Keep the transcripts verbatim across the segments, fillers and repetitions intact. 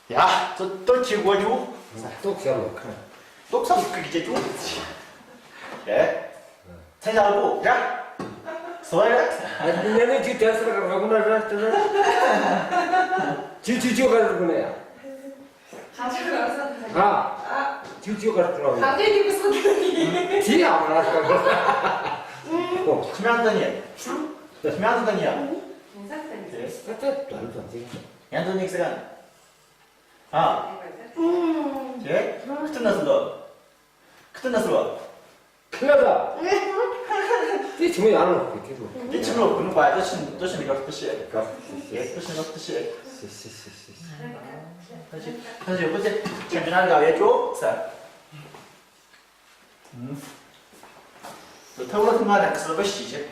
ཡ། ཙོ་ཏོ་ཅི་གོ་ཅུ། ཏོག་ཤར་ལོ། ཏོག་ཤར་ལོ་ཀི་ཅེ་ཅུ། ཡ། ཚེ་ཡ་ལོ་ཀོ་ཡ། སོ་ཡ། ཨ་ནི་ནི་ཅི་ཏེ་སར་ག་ར་གུ་ན་ར་ཏེ་ར། ཅི་ཅི་ཅི་ག་ར་གུ་ན་ཡ། ཨ། ཅི་ཅི་ག་ར་གུ་ན་ཡ། ཅི་ཡ་མ་ར་ག་ར། ཁྱིམ་ཡང་ད་ནི། ཁྱིམ་ཡང་ད་ནི་ཡ། ཡང་ད་ནི་ཟེར་ག། ཨ། ཁྱེད། ཁྱེད་ན་སུ་ལོ། ཁྱེད་ན་སུ་ལོ། ཁྱེད་ད། དེ་ཆུང་ཡང་ལོ། དེ་ཆུང་ལོ། དེ་ཆུང་ལོ། ཁྱེད་ནུ་པ་ད་ཤིན་ད་ཤིན་གར་ཏུ་ཤེ། གར་ཏུ་ཤེ། གར་ཏུ་ཤེ། གར་ཏུ་ཤེ། ཤེ་ཤེ་ཤེ་ཤེ། ད་ཤེ་ད་ཤེ་པོ་ཏེ་ཁྱེད་ན་ག་ཡ་ཅོ་ས། ད་ཐོག་ལ་ཐུང་ང་ར་ཁ་སོ་པ་ཤི་ཅེ།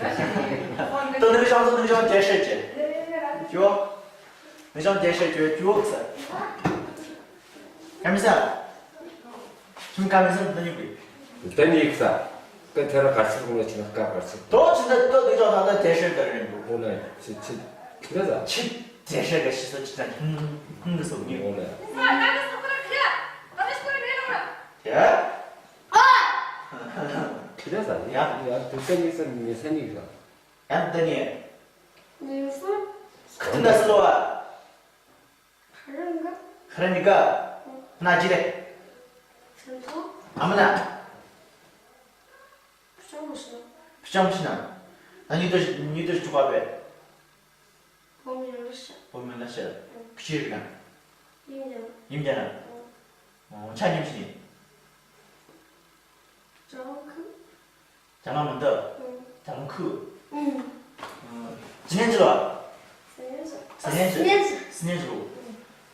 ད་ནི་ཞང་ད་ནི་ཞང་ཏེ་ཤེ་ཅེ། ཅོ། ནི་ཞང་ཏེ་ཤེ་ཅོ་ཅོ་ས། ཀ་མི་ས། ཆུང་ཀ་མི་ས་ད་ནི་གུ། ད་ནི་ས། ཀ་ཐེ་ར་གར་སི་གུང་ལ་ཆུང་ཀ་གར་སི། ད་ཆུང་ད་ད་ནི་ཞང་ད་ད་ཏེ་ཤེ་ག་རེ་འདུག་གོ་ན་ཅི་ཅི་ཅི་ལ་ས། ཅི་ཏེ་ཤེ་ག་ཤི་ས་ཅི་ད་ཧུང་ཧུང་གི་སོ་ནི་གོ་ན། ཡ། ཁྱེད་ད་ས་ཡ་ཡ་དུ་ཀ་ནི་ས་མི་ས་ནི་ས། ཡང་ད་ནི། ནི་ས། ཁྱེད་ད་སུ་ལོ་བ། ཧ་ར་ནི་ག། ཧ་ར་ནི་ག། ན་ཅི་རེ། ཨ་མ་ན། ཕྱག་མི་ཤི་ན། ཕྱག་མི་ཤི་ན། ད་ཉི་དུ་ཉི་དུ་ཅུ་ག་པེ། བུ་མོ་ལ་ཤི། བུ་མོ་ལ་ཤི། ཁྱི་རིག་ན། ཡིན་ཀྱང་། ཡིན་ཀྱང་ན། ཨོ། ཆ་ཉམས་ཤི་ནི། ཅང་ཁུ། ཅང་མ་མི་འདུག་ཅང་ཁུ། ཅི་ནས་ཅི་ལ། སི་ནས་ཅི། སི་ནས་ཅི། སི་ནས་ཅི་ལོ།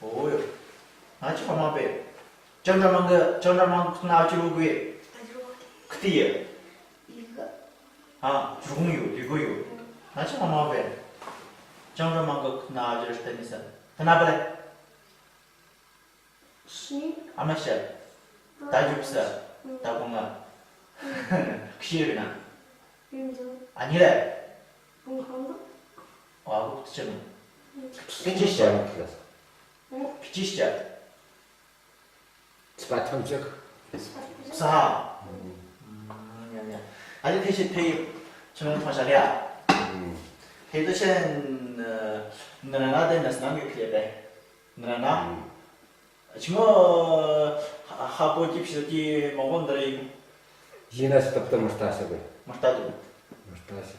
ཨོ་ཡོ། ང་ཅི་ཕ་མ་པེ། ཅང་ཀྲ་མང་གི་ཅང་ཀྲ་མང་ཁུ་ན་ཅི་ལོ་གུ་ཡེ། ཁུ་ཏི་ཡེ། ཨ། ཇུ་གུང་ཡོ་ལི་གོ་ཡོ། ང་ཅི་ཕ་མ་པེ། ཅང་ཀྲ་མང་གི་ཁུ་ན་ཅི་ལོ་ཤི་ཏ་ནི་ས། ཏ་ན་པ་ལེ། ཤི། ཨ་མ་ཤི། ད་རྒྱུགས་སི། ད་གོང་ང་། ཤི་རི་ན། ཨ་ནི་ལེ། ཨ་གོ་ཅི་ནོ། ཕི་ཅི་ཤི། ཕི་ཅི་ཤི། ཚིག་པ་ཐམས་ཅད། ས། ཡ་ཡ། ཨ་ནི་ཐེ་ཤི་ཐེ་ཡི་ཆུ་ནང་ཐོང་ཤ་ལེ་ཡ། ཐེ་ཏོ་ཤན་ནི་ར་ན་དེ་ནི་སྣང་གི་ཁི་ལེ་པེ། ནི་ར་ན། ཅི་མོ་ཧ་པོ་ཀི་ཕྱི་ཀི་མོ་གོ་འདི་ར་ཡིན། ཡིན་ན་སྟབས་ཏ་མི་ལྟ་ཤ་གི། མི་ལྟ་དུ། མི་ལྟ་ཤ།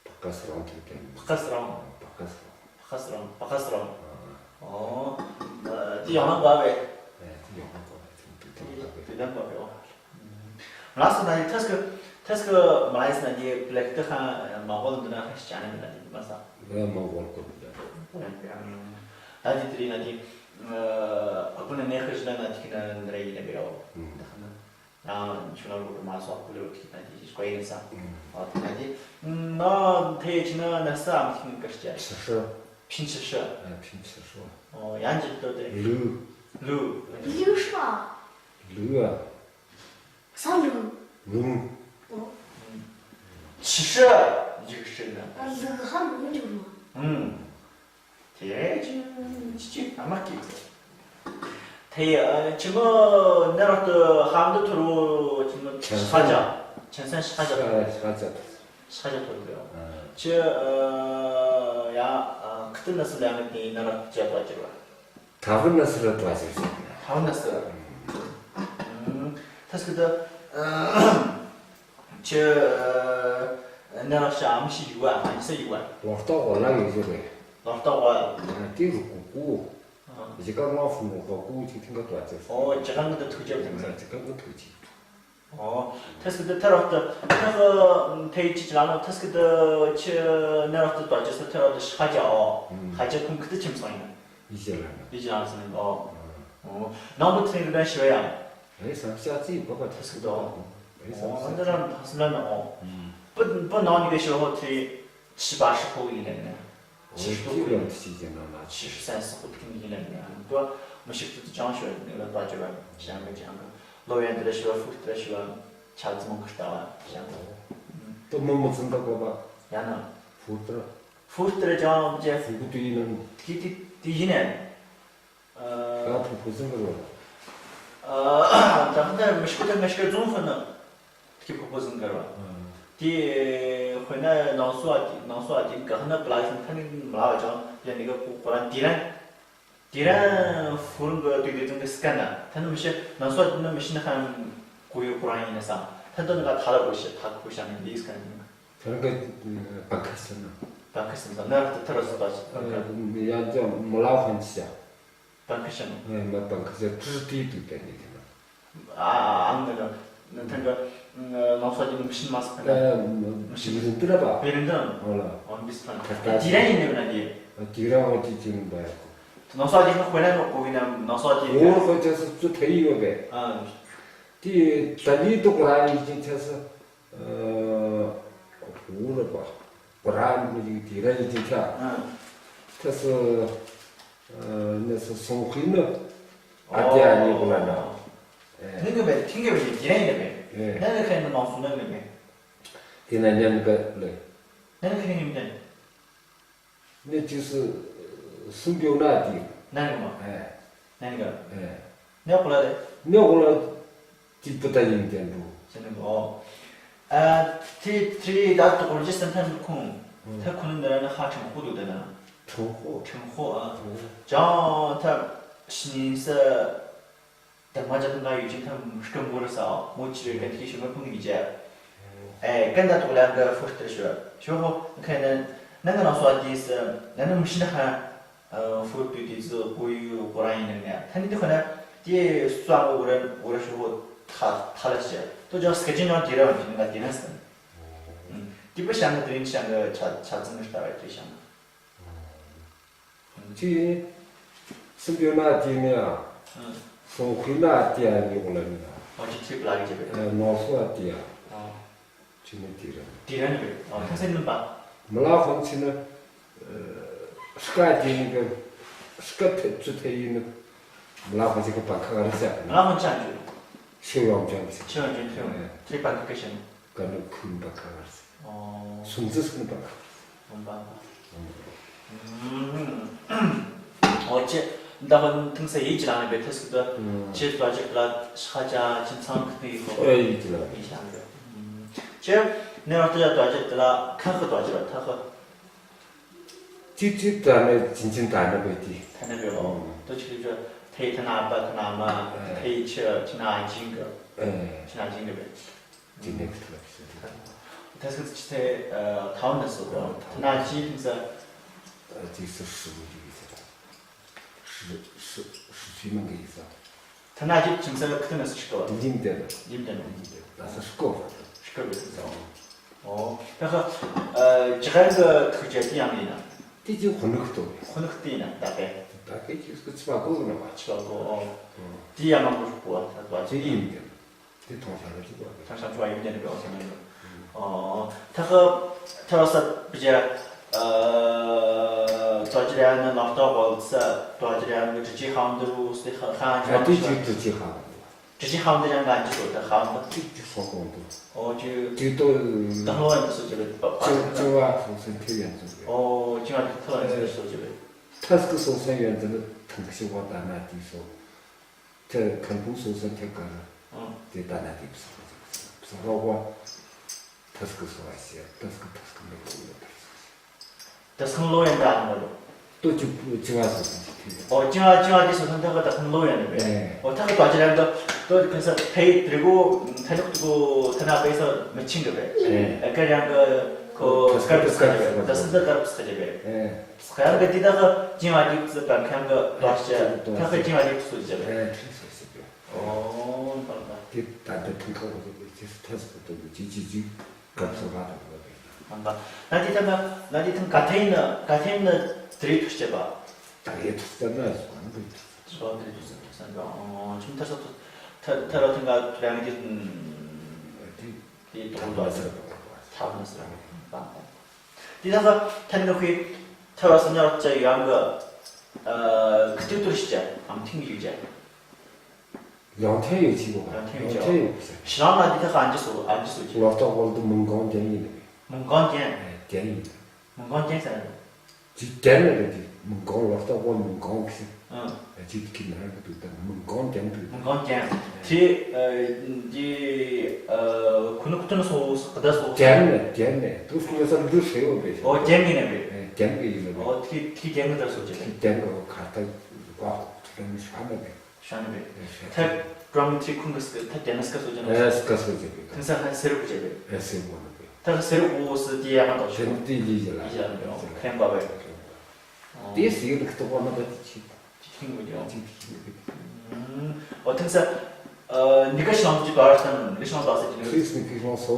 པ་ཀ་སི་རོང་ཐུག་གི། པ་ཀ་སི་རོང་། པ་ཀ་སི་རོང་། པ་ཀ་སི་རོང་། པ་ཀ་སི་རོང་། ཨོ། དེ་ཡང་ན་བ་བེ། དེ་ཡང་ན་བ་བེ། དེ་ཡང་ན་བ་བེ། ཨོ། ལགས་སོ། ན་ཡི་ཐེས་ཀི་ཐེས་ཀི་མ་ལས་ན་ཡི་པི་ལེག་ཏི་ཁ་མ་གོ་འདི་ན་ཁ་ཤི་ཅན་ན་འདི་མ་ས། ང་མ་གོ་གོ་འདི། ད་འདི་དེ་རིང་ན་འདི་ཨ་ཀུ་ན་ནེ་ཁ་ཤི་ན་ན་འདི་ཁ་ན་འདི་ར་ཡིན་ན་བེ་ཡོ། ད་ཁ་ན། ཡང་ཆུ་ན་ལོ་མ་སོགས་པོ་ལེ་ཐིག་ན་དེ་ཞིག་གོ་ཡིན་ས། ཨོ་ཐིག་ན་དེ། ན་ཐེ་ཆི་ན་ན་ས་ཨམ་ཐིག་ན་ཀ་ཤ། ཕིན་ཆི་ཧྲི། ཕིན་ཆི་ཧྲི། ཨ་ཕིན་ཆི་ཧྲི། ཨོ་ཡང་ཅི་ཏོ་ཏེ། ལུ། ལུ། ལུ་ཧྲི། ལུ་ཨ། ས་ལུ། ལུ། ཨོ། ཆི་ཧྲི། ཡུག་ཧྲི་ན། ཨ་ལུ་ཧ་ལུ་ཡུག་ལུ། ཨུམ། དེ་ཅི་ཅི་ཨ་མ་ཀི་ཀི། དེ་ཡ་ཅི་མོ་ནེ་རོག་ཏུ་ཧམ་དུ་ཐུར་བོ་ཅི་མོ་ཆན་ཤ་ཇ། ཆན་སན་ཤ་ཇ་ཐུར། ཤ་ཇ་ཐུར། ཤ་ཇ་ཐུར་གི་ཡོ། ཨ། ཅི་ཡ་ཁི་ཏི་ན་སི་ལ་ཡང་དེ་ནེ་རོག་ཅི་ཡ་པ་ཅི་ར། ཐ་བུ་ན་སི་ར་ཏུ་ཨ་ཅི་ར། ཐ་བུ་ན་སི་ར། ཐ་སི་ཀི་ཏུ། ཁྱེད་ནེ་རོག་ཤ་ཨམ་ཤི་ཡུ་བ་ཨམ་ཤི་ཡུ་བ། ལོ་ཏོག་བ་ལ་ཡོད་ཟེར་བས། ལོ་ཏོག་བ། ཨ་དེ་རུ་ཀུ་ཀུ། ཨ། ཇི་ཀ་ང་ཧྥུ་མོ་ཀ་ཀུ་ཅིག་ཐིང་ཀ་ཏོ་ཨ་ཅེ། ཨོ་ཇི་ཀ་ང་ཏོ་ཐུག་ཅེ་ཐིང་ཀ། ཇི་ཀ་ང་ཐུག་ཅེ། ཨོ་ཐེས་ཀི་ཏུ་ཐེ་རོག་ཏུ་ཐེ་ཀི་ཐེ་ཅི་ཅི་ལ་ནོ་ཐེས་ཀི་ཏུ་ཁྱེད་ནེ་རོག་ཏུ་ཏོ་ཨ་ཅེ་སི་ཐེ་རོག་ཏུ་ཤ་ཇ་ཨོ། ཤ་ཇ་ཁུང་ཁི་ཏུ་ཆིམ་སོང་ཡིན། ཡི་ཅི་ལ་ནོ། ཡི་ཅི་ལ་ནོ་སི་ནི་ཨོ། ཨོ། ནང་དུ་ཐེ་རི་ཏན་ཤི་བ་ཡ། རེ་སམ་ཤ་ཅི་བ་བ་ཐེས་ཀི་ཏུ་ཨོ། རེ་སམ་ཤ་ཅི། ཨོ་འདི་ར་ཐ་སི་ལ་ནོ་ཨོ། པུ་པུ་ནང་ནི་གེ་ཤི་བ་ཧོ་ཐེ་ཆི་བ་ཤི་ཁོ་ཡིན་ལེ་ནི། ཆི་ཤི་ཁོ་ཡིན་ལེ་ནི། ཆི་ཤི་སན་སི་ཁོ་ཐེ་ཡིན་ལེ་ནི། ཏུ་མི་ཤི་ཏུ་ཏུ་ཅང་ཤི་བ་ནི་ལ་བ་ཅི་བ་ཅང་གི་ཅང་གི། ལོ་ཡན་དེ་ར་ཤི་བ་ཧྥུ་དེ་ར་ཤི་བ་ཆ་ཙི་མང་ཁི་ཏ་བ་ཅང་གི། ཏུ་མོ་མོ་ཙི་ཏ་གོ་བ། ཡ་ན། ཧྥུ་དེ་ར། ཧྥུ་དེ་ར་ཅང་ཅེ། ཧྥུ་གུ་ཏུ་ཡིན་ན། ཏི་ཏི་ཏི་ཡིན་ནེ། ཨ། ད་ཕུ་ཕུ་ཟིན་གི་རོ། ཨ། ད་ཧ་ད་མི་ཤི་ད་མི་ཤི་ཛོང་ཧྥུ་ནི། དེ་ཕུ་ཕུ་ཟིན་གི་རོ། ཨ། དེ་ཧོ་ན་ནང་སོ་ཨ་དེ་ནང་སོ་ཨ་དེ་ག་ཧ་ན་པ་ལ་ཤིང་ཐ་ནི་མ་ལ་བ་ཅང་ཡ་ནི་ག་ཕུ་ཁོ་རང་དེ་རང་། དེ་རང་ཧྥུ་རང་གི་དུས་དུས་ཙམ་གི་སྐད་ན་ཐ་ནི་མི་ཤི་ནང་སོ་ཨ་དེ་ནི་མི་ཤི་ན་ཧ་ཁོ་ཡོ་ཁོ་རང་ཡིན་ན་ས་ཐ་ནི་ད་ནི་ག་ཐ་ལ་གོ་ཤ་ཐ་གོ་ཤ་ནི་འདི་སྐད་ནི། ཐ་ནི་ག་པང་ཁ་སིན་ན། པང་ཁ་སིན་ས་ན་ཐ་ཐ་ར་སོ་པ་ཤ་པང་ཁ། ཡ་ཅང་མ་ལ་ཧོན་ཤ། པང་ཁ་ཤ་ནོ། ཨེ་མ་པང་ཁ་ཤ་ཏྲི་ཏི་ཏུ་པེ་ནི་ཐེ་ན། ཨ་ཨ་ཨང་ན་ན་ཐང་ག་ནང་སོ་ཨ་དེ་ནི་མི་ཤི་མ་སི་ཁ་ན། ཨེ་མི་ཤི་མི་ཤི་ཏི་ར་པ། པེ་རེ་འདྲ། ཨོ་ལ། ཨོ་འདི་སི་ཁ་ན། ཁ་ཏ་དེ་ར་ཡིན་ནི་ན་དེ། ཨ་དེ་ར་ཨོ་དེ་ཅི་ནི་པ་ཡ་ཁོ། ནང་སོ་ཨ་དེ་ཁ་ཁོ་ན་ནོ་ཁོ་གི་ན་ནང་སོ་ཨ་དེ། ཨོ་ཁོ་ཅི་སི་ཙུ་ཐ་ཡི་ཡོ་པེ། ཨ། དེ་ད་ལི་དུ་ཁོ་ར་ཡིན་ཅི་ཆ་སི། ཨ། ཧུ་ར་པ། པ་ར་མི་ཡི་དེ་ར་ཡི་ཅི་ཆ། ཨ། ཐ་སི། ཨ། ནི་སི་སོང་ཁུལ་ནི། ཨ་དེ་ཨ་ནི་གོ་ལ་ན། ཨེ། ནི་གི་བེ་ཐིང་གི་བེ་དེ་ར་ཡིན་ནི་བེ། ཨེ། ནི་ནི་ཁ་ནི་ནང་སོ་ནི་ནི་བེ། དེ་ན་ཉམ་ག་ལེ། ནི་ནི་ཁ་ནི་ཉམ་དེ། ནི་ཅི་སི་སུམ་པེའོ་ན་དེ། ན་ནི་མ། ཨེ། ན་ནི་ག། ཨེ། ནི་གོ་ལ་ལེ། ནི་གོ་ལ། ཅི་པུ་ཏ་ཡིན་ཏེ་འགྲོ། ཟེར་ནི་གོ། ཨ། ཏི་ཏི་ད་ཏོག་ལོ་ཇི་སན་ཐན་ཁུང་། ཨུ། ཐ་ཁུང་ནི་ར་ན་ཧ་ཁྲང་ཧོ་དུ་ད་ན། ཁྲང་ཧོ། ཁྲང་ཧོ་ཨ། ཨུ། ཅང་ཐ་ཤི་ནི་སི། ད་མ་ཅ་ཐང་ག་ཡུ་ཅིན་ཐ་སྐམ་བོ་ར་ས་མོ་ཅི་རེ་གན་ཐི་ཤི་མ་ཕུང་གི་ཇ། ཨེ་གན་ད་ཏོག་ལ་ང་ཕུར་ཏི་ཤོ་ཤོ་ཧོ་ཁེ་ནན་ན་ང་ནང་སོ་ཨ་ཏི་སི་ན་ནི་མི་ཤི་ན་ཧ། ཨ། ཧྥུ་རུ་ཏུས་ཏེ་ཙི་གོ་ཡུ་གོ་རང་ཡིན་ནི་ཡ། ཐ་ནི་ཏེ་ཁོ་ན་ཏེ་སུ་ཨང་གོ་ར་གོ་ར་ཤོ་ཧོ་ཐ་ཐ་ལ་ཤ། ཏོ་ཇོ་སྐད་ཅིག་ནང་ཏེ་ར་བ་ཅིག་ནང་ཏེ་ན་སྟན། ཏེ་བ་ཤང་གི་ཏེ་རིང་ཤང་གི་ཆ་ཆ་ཙིང་གི་ལྟ་བ་ཏེ་ཤང་། ཅི་སུམ་པེའོ་ན་ཏེ་ནི་ཡ། སོང་ཁུལ་ན་ཏེ་ཡ་ནི་གོ་ལ་ནི་ཡ། ཨོ་ཅི་ཚིག་ལ་གི་ཅི་བེ། ནོ་སོ་ཨ་ཏེ་ཡ། ཨོ། ཅི་ནི་ཏེ་ར། ཏེ་ར་ནི་བེ། ཨོ་ཐ་སེ་ནི་པ། མ་ལ་ཧོན་ཅི་ནི། ཨ། སྐད་ཏེ་ནི་གི། སྐད་ཐེ་ཚུ་ཐེ་ཡིན་ནི། མ་ལ་ཧོན་ཅི་གི་པ་ཁ་ག་ར་ཅག་ནི། མ་ལ་ཧོན་ཅང་ཅི། ཤེ་ཡོང་ཅང་ཅི། ཤེ་ཡོང་ཅང་ཅི། ཨེ། ཏེ་པ་ཁ་ག་ཤེ་ནི། ག་ནི་ཁུན་པ་ཁ་ག་ར་ཅག། ཨོ། སུམ་ཙི་སུམ་པ་ཁ་ག་ར་ཅག། ཨོ་པ་པ། ཨོ་ཅི། ད་ཧོན་ཐང་སེ་ཡིད་ཅི་ལ་ནི་བེ་ཐེ་སི་ཏོ། ཅི་ཏོ་ཅི་ལ་ཤ་ཅ་ཅི་ཚང་ཁ་ཏེ་ཡིད་ཁོ། ཨེ་ཡིད་ཅི་ལ་ནི། ཡིད་ཅི་ལ་ནི་བེ། ཅི། ནེ་ར་ཏོ་ཡ་ཏོ་ཅི་ཏེ་ལ་ཁ་ཁ་ཏོ་ཅི་ར་ཐ་ཁ། ཅི་ཅི་ད་ནི་ཅིན་ཅིན་ད་ནི་བེ་ཏི། ད་ནི་བེ་ཨོ། ཏོ་ཅི་ལི་ཅོ་ཐེ་ཐ་ན་པ་ཐ་ན་མ་ཐེ་ཅི་ཅི་ན་ཅིན་གི། ཨེ། ཅི་ན་ཅིན་གི་བེ། ཏེ་ནེ་ཁ་ཐ་ལ་ཁ་ཤི་ཏེ། ཐ་སྐད་ཅི་ཐེ་ཐའོ་ན་སོ་གོ། ཐ་ན་ཅིན་ཐིང་ས། ཅི་སི་སི་བུ་ཅི་གི་ས། སི་སི་སི་མང་གི་ས། ཐ་ན་ཅིན་ཐིང་ས་ཁ་ཐ་ན་སི་ཤི་གོ། ལིམ་ཏེ་ན། ལིམ་ཏེ་ན། ལིམ་ཏེ་ན། ད་སི་ཤི་གོ། ཤི་གོ་བེ་ཐིང་ས། ཨོ། ད་ཁ། ཨ། ཅི་ཁན་གི་ཐུག་ཅེ་ཏི་ཡང་ཡིན་ན། ཏི་ཅི་ཁོ་ནུ་ཁ་ཏོ། ཁོ་ནུ་ཁ་ཏི་ཡིན་ན་ད་པེ། ད་པེ་ཅི་སི་ཚི་པ་གོ་ན་བ། ཚི་པ་གོ་ཨོ། ཏི་ཡང་མང་གོ་ཤུ་གོ་བ་ད་པ་ཅི་ཡིན་ཏེ། ཏི་ཐོང་ཤ་ར་ཅི་གོ་བ། ཐང་ཤ་ཚུ་བ་ཡིན་ཏེ་ནི་བེ་ཨོ་སེ་ན་ཡོ། ཨོ། ད་ཁ་ཐ་བ་ས་པི་ཅི། ཨ། ཏོ་ཅི་ར་ཡང་ན་ནོར་ཏོ་གོ་ས་ཏོ་ཅི་ར་ཡང་ན་ཏྲི་ཅི་ཧང་ཏུ་རུ་སི་ཧ་ཧང་ཅི་ཡ་ཏི་ཅི་ཏྲི་ཅི་ཧང་། ཏྲི་ཅི་ཧང་ཏུ་ཡང་ང་ཅི་སོ་ད་ཧང་ཏུ། ཏི་ཅི་སོ་གོང་ཏུ། ཨོ་ཅི། ཏི་ཏོ། ད་ལོ་ཡང་ཏུ་སོ་ཅི་བེ་པ་པ། ཅི་ཅི་བ་སོ་སེ་ཐེ་ཡང་ཏུ་བེ། ཨོ་ཅི་ང་ཏུ་ཐ་ལོ་ཡང་ཏུ་སོ་ཅི་བེ། ཐ་སྐུ་སོ་སེ་ཡང་ཏུ་ཐང་ཤི་བ་ད་ན་ཏི་སོ། ཐེ་ཁན་ཕུང་སོ་སོ་ཐེ་ཀ་ར། ཨང་། ཏེ་ད་ན་ཏི་བསགས་བསགས་རོགས་པ། ཐ་སྐུ་སོ་བ་ཤེས་ཐ་སྐུ་ཐ་སྐུ་མེད་པ་ཡོད་ཐ་སྐུ་ཤེས། ཐ་སྐུ་ལོ་ཡན་ད་ཨང་མ་ལོ། ཏོ་ཅི་ཅི་བ་སོ་སོ་ཅི་ཐེ་ཡོད། ཨོ་ཅི་བ་ཅི་བ་ཏེ་སོ་སོ་ཐ་ཁ་ཐ་སྐུ་ལོ་ཡན་བེ། ཨེ། ཨོ་ཐ་ཁ་ཏོ་ཅི་རང་ཏོ་ཏོ་ཁ་ས་ཐེ་ཏྲི་གོ་ཐ་ནོག་ཏུ་གོ་ཐ་ན་པེ་ས་མི་ཆིང་གི་བེ། ཨེ། ཨ་ཀ་རང་གི་ཁོ་སྐར་ཏུ་སྐར་བེ་ད་སུ་ད་སྐར་སྐར་བེ། ཨེ། སྐར་གི་ཏི་ད་ཁ་ཅི་བ་ཏི་ཙི་པན་ཁང་གི་ཏོ་ཅི་ཐ་ཁ་ཅི་བ་ཏི་སུ་ཅི་བེ། ཨེ་ཁྲི་སོ་སོ་བེ། ཨོ། ཏེ་ད་ལྟ་ཐང་ཁ་བོ་ཏེ་ཅི་སུ་ཐ་སུ་ཏོ་ཅི་ཅི་ཅི་གབ་སོ་བ་ཏང་བ་ཏེ། ཨང་ག་ན་ཏེ་ད་ན་ན་ཏེ་ཐང་ག་ཐེན་ན་ག་ཐེན་ན་ཏྲི་ཐུག་ཅེ་བ། ད་ཡེ་ཐུག་ཅེ་ན་སོ་ཨང་གི་ཐུག་ཅེ། སོ་ཨང་གི་ཐུག་ཅེ་ཐུག་ཅེ་ན་ཨོ་ཅུང་ཐ་སོ་ཐ་ཐ་ར་ཐང་ག་ཐུག་རང་གི་ཏེ་ཏེ་ཐ་ཐུག་ན་སོ་ཐ་ཐུག་ན་སོ་ཨང་གི་ཏང་ཏང་། ཏེ་ད་ཁ་ཐན་ནོ་ཁི་ཐ་བ་སི་ཉོ་ཅེ་ཡང་གི་ཨ་ཁི་ཏུ་ཏུ་ཤི་ཅེ་ཨམ་ཐིང་ཡུ་ཅེ། ཡང་ཐན་ཡོད་ཅི་གོ། ཡང་ཐན་ཡོད་ཅེ། ཡང་ཐན་ཡོད་ཅེ། ཤི་རང་ན་འདི་ད་ཁ་ཨན་ཅི་སོ་ཨན་ཅི་སོ་ཅི། ལོ་ཏོག་གོལ་དུ་མུང་གོང་ཏེན་ཡིན་ནི། མུང་གོང་ཏེན། ཨེ་ཏེན་ཡིན་ནི། མུང་གོང་ཏེན་ཟེར་ན། ཅི་ཏེན་ནི་རེད་དེ། མི་གང་ལོ་ཏོག་པོ་མི་གང་གི་ཨ། ཅིག་གི་ནང་གི་འདུག་ད་མི་གང་རྒྱན་འདུག་མི་གང་རྒྱན། ཨ། དེ་ཨ་དེ་ཨ་ཁུ་ནུ་ཁུ་ཐུ་ནུ་སོ་སོ་ཀ་ད་སོ་སོ། རྒྱན་ནི་རྒྱན་ནི་དུས་ཀུན་ས་འདུག་ཤེས་ཡོད་པས། ཨོ་རྒྱན་གི་ནི་པས། ཨེ་རྒྱན་གི་ཡིན་ནི་པས། ཨོ་དེ་དེ་རྒྱན་གི་ད་སོ་རྒྱན། དེ་རྒྱན་གི་ཁ་ཐག་ཀ་ཐུ་ནི་ཤ་ནི་པས། ཤ་ནི་པས། ཨེ་ཤ་ཐ་པྲོ་མི་ཐི་ཁུང་གི་སྐ་ཐ་རྒྱན་ནི་སྐ་སོ་རྒྱན། ཨེ་སྐ་སོ་རྒྱན་པས། དེང་སང་ཧ་སེར་བུ་རྒྱན་པས། ཨེ་སེར་བུ་ནི་པས། ད་སེར་བུ་སི་དེ་ཡ་མ་ཏོག་ཤོ་དེ་ལི་ཡ་ལ་ཡ་ལ་ཡ་ཁེམ་པ་པས། དེ་སི་ཡོད་ཀྱི་ཏོག་པ་ན་པ་དེ་ཅི། ཅི་ཐིང་གོ་ཡོང་། ཅི་ཐིང་གོ། ཨོ་ཐིང་ས། ཨ་ནི་ག་ཤང་ཅི་པར་ཏང་ནི་ག་ཤང་པར་ས་ཅི་ནི། ཁྲིས་ནི་ག་ཤང་སོ།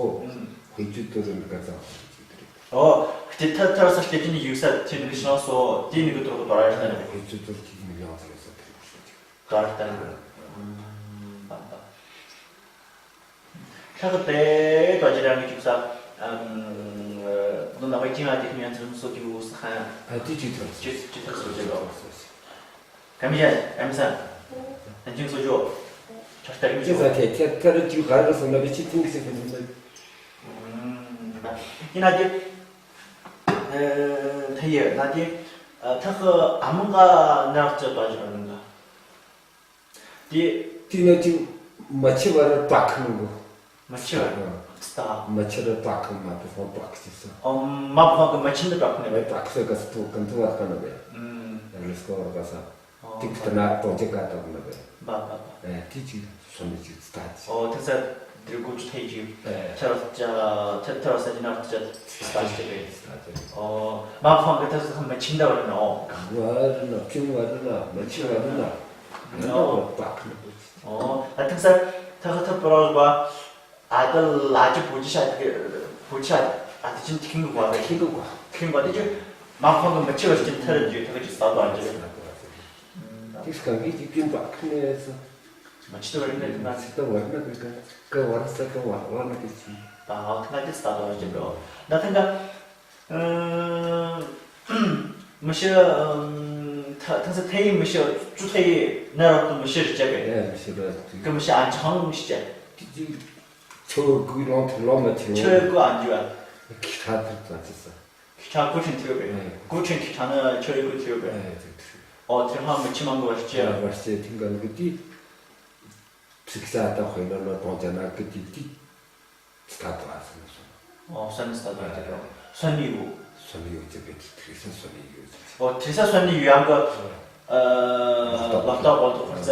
ཧུའེ་ཅུ་ཏུ་རི་ནི་ག་ཙང་ཅི་ཏུ་རི། ཨོ་ཁྲི་ཐ་ཐར་ས་ལྟེ་ཅི་ནི་ཡུག་ས་ཏི་ནི་ག་ཤང་སོ། ཏི་ནི་ག་ཏུ་ར་ག་པར་ཏང་ནི། ཧུའེ་ཅུ་ཏུ་རི་ཅི་མི་ཡང་ས་རེ་ས་ཏུ་རི་ཤོ་ཅི། པར་ཏང་ནི། པ་པ། ལྷག་ཏེ་དོ་ཅི་རང་གི་ཅུག་ས། ཨམ། ནོ་ན་བའི་ཅིང་ཨ་དེ་ཁྱིམ་ཡང་ཚུལ་སོ་ཅུག་ས་ཁ། ཨ་དེ་ཅི་ཐོག་ཅི་ཅི་ཐོག་སོ་ཅི་ལོ། ཀ་མི་ཡ་ཨམ་ས། ཨན་ཅིང་སོ་ཅོ། ཐོག་ཏ་ཡུ་ཅི་ཅོ། ས་ཐེ་ཐེ་ཐེ་རུ་ཅུག་ག་རུ་སོ་ན་བའི་ཅི་ཐིང་གི་སེ་ཕན་ཚུན་སོ། ཨིན་ན་དེ། ཨེ་ཐ་ཡེ་ན་དེ། ཐག་ཨ་མ་ག་ནག་ཅི་དོ་ཅི་རང་ག། དེ། དེ་ནས་ཅིག་མ་ཕྱི་བར་དྲག་ཁང་གོ། མ་ཕྱི་བར། ཨ། སྟ། མ་ཕྱི་བར་དྲག་ཁང་མ་ཕི་ཕང་དྲག་ཅི་ས། ཨོ་མ་ཕི་ཕང་གི་མ་ཕྱི་འདི་དྲག་ཁང་ནས་བས། དྲག་ས་ག་ས་ཐུག་གང་ཐུག་བར་ཁང་ནས་བས། ཨུམ། རི་སྐོར་བར་ག་ས། ཨོ། ཏིག་ཏི་ན་གྲོང་ཁྱེར་ག་དག་ནས་བས། བ་བ་བ། ཨེ་དེ་ཅིག་སོ་ནི་ཅིག་སྟ་ཅི། ཨོ་ཐིག་ས་དེ་རུ་གོ་ཅུ་ཐེ་ཅི། ཨེ། ཐེ་ར་ཅ་ཐེ་ཐེ་ར་ས་ཅི་ན་ཅ་སྟ་ཅི་བས། སྟ་ཅི། ཨོ་མ་ཕི་ཕང་གི་ཐིག་ས་མ་ཕྱི་འདི་བར་ན་ཨོ། གང་བར་ན་ཕྱི་བར་ན་མ་ཕྱི་བར་ན། ཨོ། ཨོ། ཨ་ཐིག་ས་ཐག་ཐག་པ་རོ་བ། ཨ་ད་ལ་ཅི་བུ་ཅི་ཤ་ཏི་བུ་ཅི་ཤ་ཨ་ཏི་ཅིན་ཐིང་གུ་བ་ཐིང་གུ་བ་ཐིང་བ་ཏི་ཅི་མ་ཕང་གི་མ་ཕྱི་བར་ཅིན་ཐ་ར་ཅི་ཐ་ག་ཅི་ས་དོ་ཨ་ཅི། ཏིག་ས་གི་ཅི་ཀིན་བ་ཁི་ནེ་ས། མ་ཕྱི་ཏི་བར་ན་ཏི་ན་ཕྱི་ཏི་བར་ན་ཏི་ཀ་ཀ་བར་ས་ཀ་བར་བ་ན་ཏི་ཅི། ད་ཨ་ཐ་ག་ཅི་ས་དོ་ཨ་ཅི་བོ། ད་ཐ་ག། ཨ་མ་ཤི་ཨ་ཐ་ཐང་ས་ཐེ་ཡི་མ་ཤི་ཅུ་ཐེ་ཡི་ན་ར་ཏུ་མ་ཤི་རི་ཅ་བེ། ཨེ་མ་ཤི་ར་ཏུ། ཀ་མ་ཤི་ཨན་ཆང་མ་ཤི་ཅ། ཏི་ཅི་ཆོ་གུ་ལོང་ཐུ་ལོང་མ་ཐུ། ཆོ་གུ་ཨན་ཇུ་ཨ། ཁི་ཁྲ་ཐུ་ཙ་ཅི་ས། ཁི་ཁྲ་གུ་ཁྲིན་ཐུ་བེ། ཨེ། གུ་ཁྲིན་ཁི་ཁྲ་ན་ཆོ་གུ་ཐུ་བེ། ཨེ་ཐུ་ཐུ། ཨོ་ཐུ་ཧ་མ་ཆི་མང་གུ་བ་ཤི་ཅ། ཨེ་བ་ཤི་ཅ་ཐིང་ག་ལུ་གུ་ཏི། ཕྱི་ས་ད་ཧོꯏ་ན་ལོ་གྲོང་ཁྱེར་ན་གི་ཏི་ཏི། སྟ་དོ་ཨ་སི་ནི་སོང་། ཨོ་སོན་ནི་སྟ་དོ་ཨ་ཏི་ཏོ། སོན་ནི་ཡུ། སོན་ནི་ཡུ་ཅི་བེ་ཏི་ཐི་རི་སོན་སོན་ནི་ཡུ་ཅི། ཨོ་ཐི་རི་སོན་སོན་ནི་ཡུ་ཡང་གི། ཨ་ལོ་ཏོག་གོ་ཏོག་ཁོར་ས།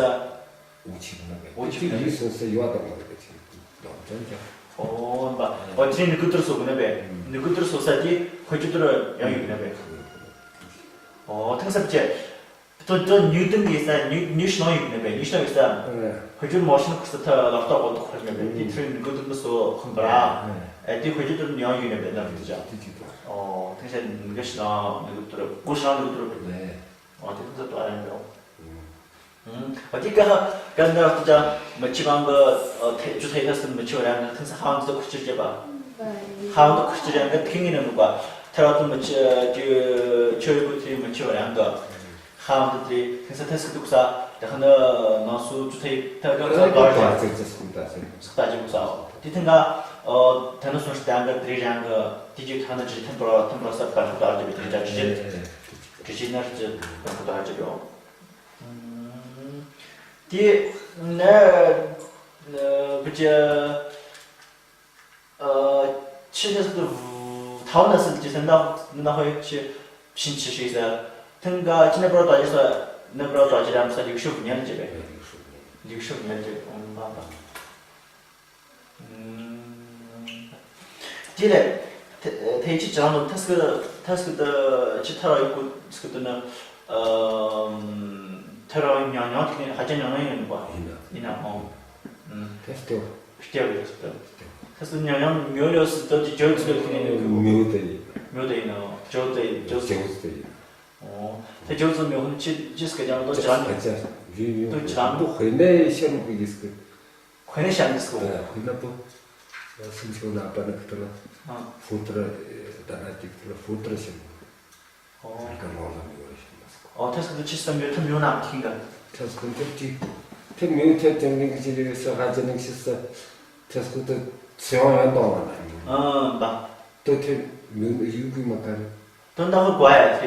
འུ་ཆི་ན་བེ། འུ་ཆི་ན་བེ། ཡུ་སོན་སོན་ཡུ་ཨ་ཏོག་ན་བེ་ཅི། ལོ་ཅན་ཅ། ཨོ་བ། ཨོ་ཐི་རི་ནི་གུ་ཏུ་རུ་སོ་གུ་ན་བེ། ནི་གུ་ཏུ་རུ་སོ་ས་ཏི་ཧོ་ཅུ་ཏུ་རུ་ཡང་ཡུ་གུ་ན་བེ། ཨོ་ཐང་ས་བཅད། ཏོ་ཏོ་ཉུ་ཏིང་གི་ས་ཉུ་ཉུ་ཤི་ནོ་ཡུག་ནེ་བེ་ཉུ་ཤི་ནོ་ཡུག་ས། ཧོ་ཅུ་མོ་ཤིན་ཁུ་ས་ཐ་ལག་ཏོ་གོ་ཏོ་ཁོ་ནེ་བེ་ཏི་ཐུ་ནི་གུ་ཏུ་ནི་སོ་ཁོན་པ་ར། ཨེ་ཏི་ཧོ་ཅུ་ཏུ་ནི་ཡང་ཡུག་ནེ་བེ་ན་རུ་ཏི་ཅ། ཏི་ཅི་ཏོ། ཨོ་ཏི་ཤ་ནི་ག་ཤི་ན་ནི་གུ་ཏུ་རུ་གོ་ཤ་ནི་གུ་ཏུ་རུ་བེ། ཨོ་ཏི་ཁུ་ས་ཏོ་ཨ་རེ་བེ། ཨོ་ཏི་ཀ་ཀ་ན་རུ་ཏི་ཅ་མ་ཆི་བང་ག་ཨོ་ཐེ་ཅུ་ཐེ་ཐ་སི་མ་ཆི་བ་རང་ག་ཐང་ས་ཧང་ཏི་ཁུ་ཅི་ཅེ་བ། ཧང་ཏི་ཁུ་ཅི་རང་ག་ཐིང་ངི་ནི་མུ་བ་ཐ་ར་ཏུ་མ་ཆི་ཅུ་ཆོ་ཡུ་གུ་ཐི་མ་ཆི་བ་རང་ག། ཧམ་ཏུ་དེ་ཐེ་ས་ཐེ་སི་དུག་ས། ད་ཁ་ན་ནང་སུ་ཅུ་ཐེ་ཐ་ག་ས་ག་རེ་ཅི་སི་ཏ་ཅི་དུག་ས། དེ་ཐེ་ག་ཨོ་ཐ་ན་སུ་ཤི་ཏ་ག་དེ་རང་ག་དེ་ཅི་ཐ་ན་ཅི་ཐེམ་པོ་ར་ཐེམ་པོ་ར་ས་པར་ཁུ་ཏ་ཅི་བེ་དེ་ཅི་ཅི་ཅི་ཅི་ན་ཅི་པར་ཁུ་ཏ་ཅི་བེ། དེ་ནས་བུ་ཅི། ཨ་ཆི་ནས་སུ་ཐའོ་ནས་སུ་ཅི་སེ་ན་ན་ཧོ་ཡ་ཆི་ཕྱིན་ཆི་ཤེས་ས། ཐེངས་ག་ཅི་ནས་པར་ཏོ་ཅི་ས་ནས་པར་ཏོ་ཅི་རམ་ས་ལིག་ཤོབ་ཉན་ཅི་བེ། ལིག་ཤོབ་ཉན་ཅི་ཨོ་མ་པ། དེ་ལས་ཐེ་ཐེ་ཅི་ཅང་ནོ་ཐ་སྐུ་ཐ་སྐུ་ཏུ་ཅི་ཐ་ར་ཡུ་གུ་སྐུ་ཏུ་ན་ཨ་ཐ་ར་ཉང་ཉང་ཐིག་ནི་ཧ་ཅང་ཉང་ཉང་ཡིན་པ། ཡིན་ན། ཡིན་ན་ཨོ། ཐ་སྐུ། སྐྱེ་བའི་སྐྱེ་བ། ཁ་སང་ཉང་ཉང་མྱོ་ཡོད་སི་ཏོ་ཅི་ཇོ་ཙི་ལོ་ཁི་ནི་ནི་མྱོ་དེ་ཡིན། མྱོ་དེ་ཡིན་ནོ། ཇོ་དེ་ཇོ་ཙི། ཇོ་ཙི་ཡིན། ཨོ། ཏེ་ཇོ་ཙི་མྱོ་ཧོན་ཅི་ཅི་སྐད་ཅང་ཏོ་ཅང་ནི། ཅི་ཅི་ཡིན་ཡིན། ཏོ་ཅང་ཏོ་ཧོ་ནེ་ཤན་གི་ཡིས་ཀི། ཧོ་ནེ་ཤན་གི་སྐོ། ཧོ་ནེ་པོ། སུམ་ཅུ་ན་པ་ནི་ཁི་ཏོ་ལ། ཧྥུ་ཏྲ་ད་ན་ཏི་ཏོ་ལ་ཧྥུ་ཏྲ་ཤན། ཨོ། ཨོ་ཐེ་སྐུ་ཏུ་ཅི་སམ་ཡོད་ཐུམ་ཡོད་ནམ་ཐིང་ག། ཐེ་སྐུ་ཏུ་ཅི་ཐེ་མིའུ་ཐེ་ཐེ་ནིང་ཅི་རེ་ས་ཧ་ཅི་ནིང་ཤི་ས་ཐེ་སྐུ་ཏུ་ཚེ་ཡོང་ཡོང་དོང་བ་ན་ཨ་བ། ཏོ་ཐེ་མིའུ་ཡུ་གུ་མ་ཀ་རེ། ཏོ་ན་ཧོ་གོ་ཡ་ཐེ།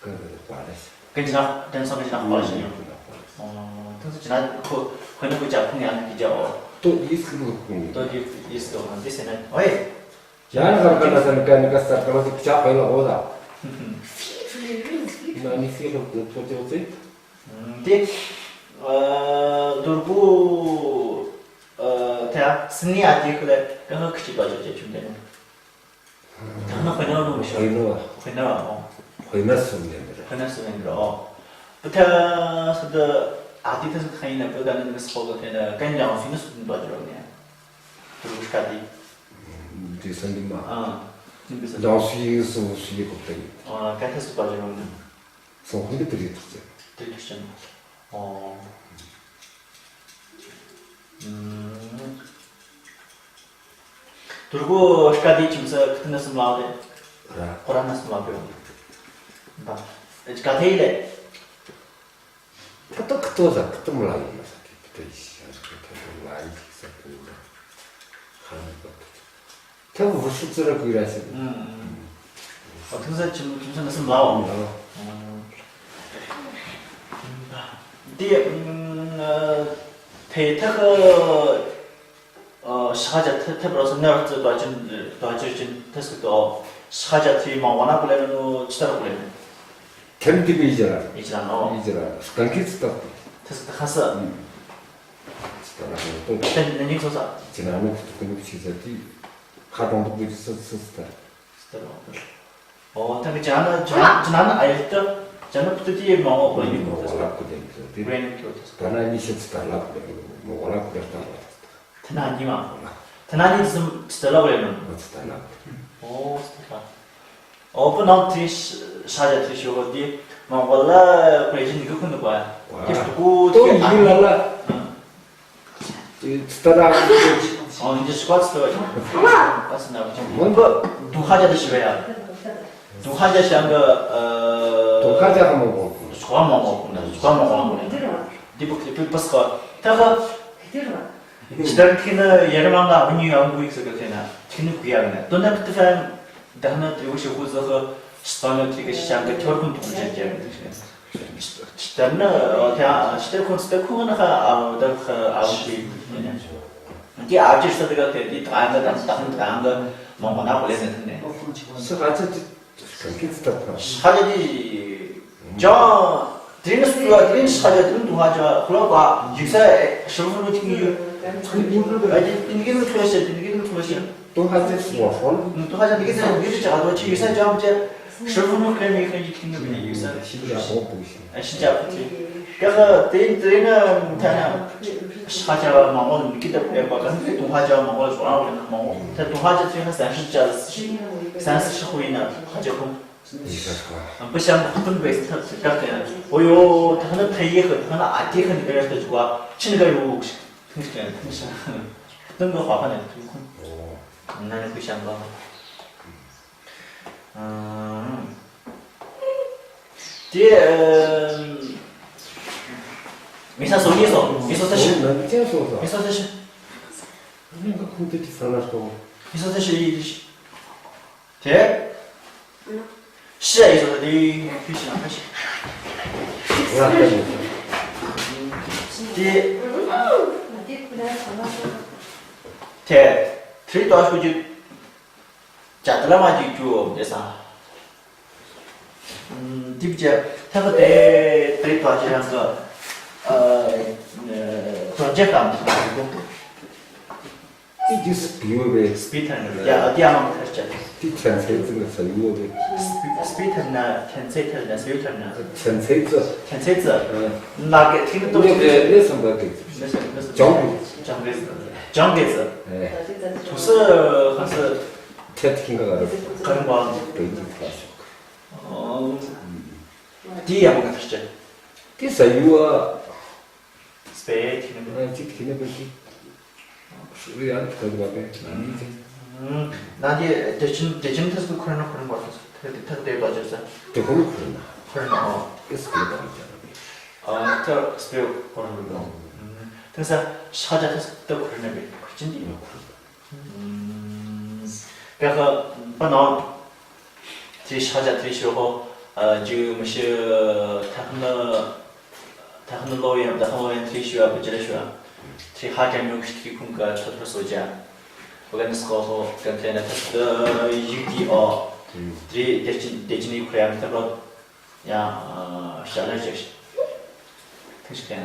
ཀུན་གྱི་བདག་པོ་རེད། ཀུན་གྱི་བདག་པོ་རེད། ཀུན་གྱི་བདག་པོ་རེད། ཀུན་གྱི་བདག་པོ་རེད། ཨོ། ཐུགས་སུ་ཅི་ན་ཁོ་ཁོ་ནི་ཁོ་ཅག་ཁོང་ཡང་ནི་ཀི་ཅག་ཨོ། ཏོ་ཡིས་ཀི་ལུག་ཁོང་ནི། ཏོ་ཡིས་ཡིས་ཏོ་ཧན་ཏི་སེ་ན་ཨོ་ཨེ། ཡང་ན་གར་ཀ་ན་སན་ཀ་ནི་ཀ་སར་ཀ་ལ་སི་ཀི་ཅག་ཁོ་ཡ་ལ་ཨོ་ད། ཧུམ་ཧུམ། ན་ནི་སི་ཁོ་ཏོ་ཏོ་ཏོ་ཏོ། ཨུམ། ཏེ་ཨ་དུར་བུ་ཨ་ཏེ་ཨ་སི་ནི་ཨ་ཏི་ཁོ་ལེ་ཀ་ཧ་ཁི་ཅི་པ་ཅོ་ཅེ་ཆུང་ཏེ་ནོ། ཐ་ན་དཔེར་ན་ནོ་མི་ཤོད། དཔེར་ན་བ། དཔེར་ན་བ། ཨོ། དཔེར་ན་སུ་ཡིན་ར། དཔེར་ན་སུ་ཡིན་ར། ཨོ། བུ་ཐ་སུ་ད་ཨ་ཏི་ཐ་སུ་ཁ་ཡིན་ན་བུ་ད་ནི་ནི་སྤོ་ག་ཐེ་ན་ཀན་ལང་སུ་ནི་སུ་ཡིན་པ་ཅི་རོ་ནི། དུ་རུ་ཤ་ཏི། དེ་སན་དི་མ། ཨ། ནི་བི་སན། ལང་སུ་ཡིན་སུ་སུ་ཡིན་གོ་ཏེ་ཡིན། ཨ། ཀན་ཐ་སུ་པ་ཅི་རོ་ནི། སོང་ཁོང་གི་དེ་རིགས་ཐག་ཆོད། དེ་རིགས་ཆོད། ཨོ། ཨུམ། དུར་བུ་ཤ་ཏི་ཁྱིམ་ས་ཁི་ཏི་ན་སུམ་ལ་རེད། ར། ཁོ་ར་ན་སུམ་ལ་བེའོ། ད་ཨེ་ཅི་ག་ཐེ་ཡི་ལེ། ཁི་ཏོ་ཁི་ཏོ་ཟ་ཁི་ཏོ་མ་ལ་ཡིན་ན་ས་ཁི་ཏོ་ཡི་ཤ་ཁི་ཏོ་མ་ལ་ཡིན་ས་ཁི་ཏོ་ཧ་ནི་པ་ཏོ། ཐབས་བུ་ཤུགས་ཙི་ར་ཀུ་ར་ཤི། ཨང་། ཨ་ཐུག་ས་ཁྱིམ་ཁྱིམ་ས་ན་སུམ་ལའོ། ལའོ། དེ་ཨ་ཐེ་ཐག་ཨ་ཤ་ཇ་ཐེ་ཐེ་བར་སོ་ནར་ཙི་དོ་ཅིན་དོ་ཅིར་ཅིན་ཐེ་སི་དོ་ཤ་ཇ་ཐེ་མང་བ་ན་ཀུ་ལེ་ནོ་ཅི་ལྟར་ཀུ་ལེ་ནོ། ཐེམ་དེ་བི་ཇ་ར། ཨི་ཇ་ར་ནོ། ཨི་ཇ་ར་སྐང་གི་ཙི་ཏག་ཏེ། ཐེ་སི་ཏག་ཧ་སི། ཨང་། ཙི་ཏག་ར་ནོ་ཏོ། ཐེ་ནེ་ནིང་སོ་ས། ཅི་ན་ནོ་ཁུ་ཏོ་ཀུ་ནུ་ཕྱི་ཟ་ཏི། ཁ་གྲོང་ཏོ་བི་ཇ་སི་སི་སི་ཏ། སི་ཏ་ར། ཨོ་ད་གི་ཅ་ན་ཅ་ན་ཅ་ན་ཨ་ཡེ་ཏ་ཅ་ན་ཕུ་ཏུ་ཏི་མ་འོ་པ་ཡིན་ནོ། མོ་གོ་ལ་ཀུ་ཏེ་ནི་ཏི་རེ་ནི་ཏོ་ཏ་ན་ནི་ཤི་ཙི་ཏ་ལ་ཀུ་ཏེ་མོ་གོ་ལ་ཀུ་ཏེ་ཏ་ལ་ཏ་ན་ནི་མ་ཏ་ན་ནི་ཙི་ཏ་ལ་ཀུ་ཏེ་ནོ། ཏ་ལ་ཨོ་ཏ་ལ། ཨོ་པ་ནང་དེ་ཤ་ཤ་ཇ་དེ་ཤོ་དེ་མང་པོ་ལ་པེ་ཞིན་གི་ཁུ་ནུ་པ། དེ་ཏུ་ཀུ་ཏོ་དེ་ཡི་ལ་ལ། ཨ། དེ་ཙི་ཏ་ར། ཨོ་དེ་ཤ་ཀ་ཙི་ཏ་བ་ཅང་། ཨ་སི་ན་བ་ཅང་། མང་པོ། དུང་ཧ་ཇ་དེ་ཤི་བ་ཡ། དུང་ཧ་ཇ་ཤ་ག། ཨ། དུང་ཧ་ཇ་ཧ་མང་པོ། ཤ་མང་པོ་ཀུ་ན་ཤ་མང་པོ་ཀུ་ན། དེ་པ་ཁི་པི་པ་སི་ཀ་ད་ཧ། ཇི་ལྟར་ཁྱེད་ནི་ཡར་མ་ལ་འུ་གཉིས་ཡང་གུ་ཡིག་ཟེར་གི་ཁྱེད་ནི་ཁྱེད་ནི་གུ་ཡག་ནི་དོན་དག་ཏི་ཧྥན་ད་ནི་དེ་བོ་ཞིག་ཧུ་ཟི་ཧི་སྟོན་ནི་དེ་གི་ཤང་གི་ཐོར་ཁུན་ཐོང་ཅན་ཅན་ནི་ད་ནི་ཨ་ཁྱེད་ཨ་ཞི་ཏེ་ཁུན་སི་ཏེ་ཁུ་ནི་ཧ་ཨ་ད་ཧ་ཨ་ཁུ་དེ་ཨ་ཅི་ས་དེ་ག་ཁྱེད་དེ་ད་ནི་ད་ནི་ད་ནི་ད་ནི་མང་པོ་ན་གོ་ལེ་ནི་ད་ནི་སི་ཧ་ཅི་དེ། ཤ་ཇ་དེ། ཇོ། དེ་རིང་སུ་ལ་དེ་རིང་ཤ་ཇ་དེ་རིང་དུང་ཧ་ཇ་ཁོ་ལ་བ་ཡིག་ས་ཧྲིལ་བུ་ནུ་ཐིང་ཡོད། ཨ་དེ་དེ་གི་ནུ་ཐོ་ཤ་དེ་གི་ནུ་ཐོ་ཤ། དུང་ཧ་ཇ་སུ་བ་ཧོན། དུང་ཧ་ཇ་དེ་གི་ནུ་ཡོད་ཅག་དོ་ཅི་ཡིག་ས་ཇ་བ་ཇ་ཧྲིལ་བུ་ནུ་ཁ་མི་ཁ་ཇི་ཐིང་ཡོད་ནི་ཡིག་ས། ཤི་ཇ་ཧོ་བུ་ཤི། ཨ་ཤི་ཇ་བུ་ཤི། ཀ་ཧ་དེ་དེ་ནི་ཐ་ན་ཤ་ཇ་མང་པོ་ནི་ཀི་ཏབ་ཡ་བ་ག་ནི་དུང་ཧ་ཇ་མང་པོ་ལ་ཞོ་ར་བ་ནི་མང་པོ་ད་དུང་ཧ་ཇ་ཚུན་ཧ་སན་ཤི་ཇ་སན་ཤི་ཧུ་ཡིན་ན་ཧ་ཇ་ཁུང་། བུ་ཤམ་ཁུན་བེ་སི་ཐབས་སུ་བཀག་སྟེ་ཡང་། ཨོ་ཡོ། ད་ནི་ཕ་ཡེ་ཁ་ད་ནི་ཨ་ཏེ་ཁ་ནི་ཀ་ཡ་ཏེ་ཅུ་བ་ཆི་ནི་ཀ་ཡོ་ཤི། ཐུང་ཤི་ཐུང་ཤི། ཐུང་གི་ཧ་ཕ་ནི་ཐུང་ཁུན། ཨོ། ན་ནི་བུ་ཤམ་བ། ཨ། དེ་ཨ། མི་ས་སོ་ངེ་སོ། ངེ་སོ་ས་ཤི། ཨོ་ན་ནི་ཅན་སོ་ས། ངེ་སོ་ས་ཤི། ངེ་སོ་ས་ཤི་ཡི་ཤི། དེ། ཤི་ཡ་ཡི་སོ་དེ་ཕི་ཤི་ན་ཕི་ཤི། དེ། དེ། ཐི་རི་ཏོ་ཤུ་ཅི། ཇ་ཏི་ལ་མ་ཅི་ཅུ་དེ་ས། དེ་བྱས་ཐ་ག་དེ་ཐི་རི་ཏོ་ཅི་རང་གི། ཨ། ཨ། ཏོ་ཇེ་ཀམ། དེ་གི་སྤི་ཡོད་པས། སྤི་ཐར་ན། ཡ་ཨ་དེ་ཨ་མ་ཐར་ཅན། དེ་ཚན་ཚེ་ཙི་ནི་ས་ཡོད་པས། སྤི་སྤི་ཐར་ན་ཚན་ཚེ་ཐར་ན་ས་ཡོད་ཐར་ན། ཚན་ཚེ་ཙི། ཚན་ཚེ་ཙི། ཨ། ན་གེ་ཐིག་ནི་ཏོ་ནི་གེ་ནི་སམ་པ་གེ། ནི་སམ་ནི་སམ། ཇང་གེ། ཇང་གེ་ཙི། ཇང་གེ་ཙི། ཨེ། ཐུ་སི་ཧ་སི། ཐེ་ཐིག་ག་ག་རུ། ག་རུ་མ། པེ་ཏི་ཐ་ཤོག། ཨོ། དེ་ཡ་མ་ག་ཐར་ཅན། དེ་ས་ཡོད་ཨ། སྤེ་ཐིག་ནི་པེ། ཨ་ཅིག་ཐིག་ནི་པེ་ཅིག། སུ་ཡང་ཐུག་པ་པེ། ཨ་ནི་ཅིག། ཨ་ནི་དེ་ཅིན་དེ་ཅིན་ཐ་སུ་ཁོ་ར་ན་ཁོ་ར་ན་བ་ཐ་སུ་ཐ་དེ་ཐ་དེ་བ་ཇོ་ས། དེ་ཁོ་ར་ཁོ་ར་ན། ཁོ་ར་ན་ཨོ། ཨེ་སུ་ཁོ་ར་ན་བ་ཇོ་ན་པེ། ཨ་ཐ་སུ་ཁོ་ར་ན་བ། ཐ་ས་ཤ་ཇ་ཐ་སུ་ཐ་ཁོ་ར་ན་པེ་ཁོ་ཅིན་དེ་ཁོ་ར་ན། ཀ་ཁ་པ་ནོ། ཐི་ཤ་ཇ་ཐི་ཤོ་ཧོ། ཨ་ཇུ་མི་ཤི། ཐ་ཁ་ན་ཐ་ཁ་ན་ལོ་ཡང་ཐ་ཁ་ལོ་ཡང་ཐི་ཤོ་ཨ་པ་ཇ་ལ་ཤོ་ཨ། ཐི་ཧ་ཀ་མྱོང་ཁི་ཁུང་ཀ་ཐོ་ཐོ་སོ་ཇ། བ་ག་ནི་སྐོ་ཧོ་ཀ་ཐེ་ན་ཐ་ཐ་ཡུ་ཏི་ཨོ། ཐི་དེ་ཅི་དེ་ཅི་ནི་ཁོ་ཡང་ཐ་རོ། ཡང་ཤ་ལ་ཇ་ཤི། ཐུང་ཤི་ཀ་ན།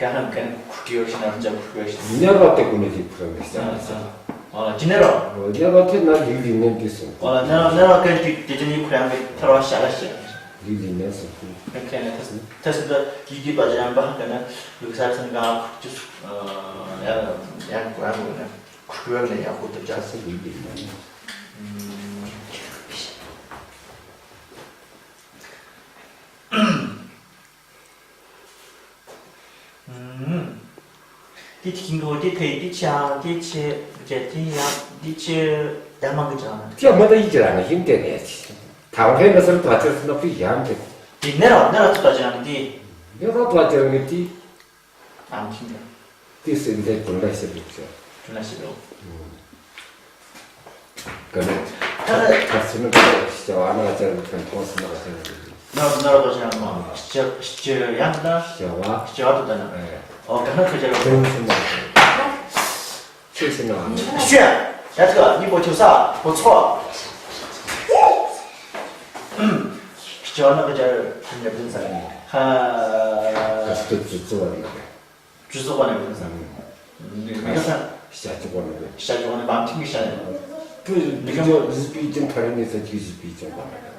ཀ་ཧང་ཀ་ན་ཁུ་ཀི་ཡོ་ཤི་ན་ར་ཇ་ཁུ་ཀི་ཡོ་ཤི། ཉ་ར་ཏེ་ཀུ་ནེ་ཇི་ཕུ་ར་མི་ཤ་ན་ས། ཨོ་ཇི་ནེ་ར། ཨོ་ཉ་ར་ཏེ་ན་ལི་ལི་ནེ་ཏེ་སོང་། ཨོ་ཉ་ར་ཉ་ར་ཀ་ཏེ་ཏེ་ཇི་ནི་ཁུ་ར་མི་ཐ་ར་ཤ་ལ་ཤ། ལི་ལི་ནེ་སོང་ཁུ། ཀ་ཁེ་ན་ཐ་སི་ཐ་སི་ད་ཡི་གི་པ་ཇ་ཡང་པ་ཧང་ཀ་ན་ལུག་ས་ཚང་ག་ཁུ་ཅུ་སུ། ཨ་ཡ་ཡ་ཁུ་ར་མི་ན་ཁུ་ཀི་ཡོ་ནེ་ཡ་ཁུ་ཏུ་ཇ་སི་ལི་ལི་ནེ། ཨུམ། ཏི་ཁིང་གོ་ཏི་ཐེ་ཏི་ཆ་ཏི་ཆེ་ཏི་ཆེ་ཏི་ཡ་ཏི་ཆེ་ཡ་མ་གི་ཅང་། ཏི་ཡ་མ་ད་ཡི་ཅི་ར་ནི་ཧིན་ཏེ་ནེ་ཅི། ཐང་ཧེ་ན་སར་ཏ་ཅི་སི་ན་ཕི་ཡ་མ་ཏེ། ཏི་ནེ་ར་ནེ་ར་ཏ་ཅི་ར་ནི་ཏི། ནེ་ར་ཏ་ཅི་ར་ནི་ཏི། ཨམ་ཁིང་ག། ཏི་སེ་ནེ་ཀུན་ལ་ཤེ་བེ་ཅོ། ཀུན་ལ་ཤེ་བེ། ཨུམ། ཀ་ནེ། ཐ་ཐ་སི་ནུ་ཀ་ཤ་བ་ནག་ཅན་ཀན་ཐོང་སི་ནག་ཅན། ནག་ནག་ཏོ་ཅན་མ། ཤ་ཤ་ཡང་ན། ཤ་བ། ཤ་བ་ཏོ་ད་ན། ཨེ། ཨོ་ཀ་ནེ་ཁ་ཅན་ཀན་སི་ནག་ཅན། ཤ་ཤ་ན། ཤ། ཡ་ཏོ་ནི་པོ་ཆུ་ས་པོ་ཚོ། ཤ་ནག་ཅན་ཐན་ཡ་ཏུན་ས། ཧ། ཀ་སི་ཏུ་ཙུ་ཙུ་བ་ནག་ཅན། ཇུ་ཟོ་བ་ནེ་བུན་ས། ཨུམ། ནི་ག་ས། ཤ་ཅུ་བ་ནེ་བུན། ཤ་ཅུ་བ་ནེ་བམ་ཐིང་གི་ཤ་ནེ། ཏུ་ནི་ག་ཟི་པི་ཅན་ཐར་ནི་ས་ཅི་ཟི་པི་ཅན་བ་ནེ།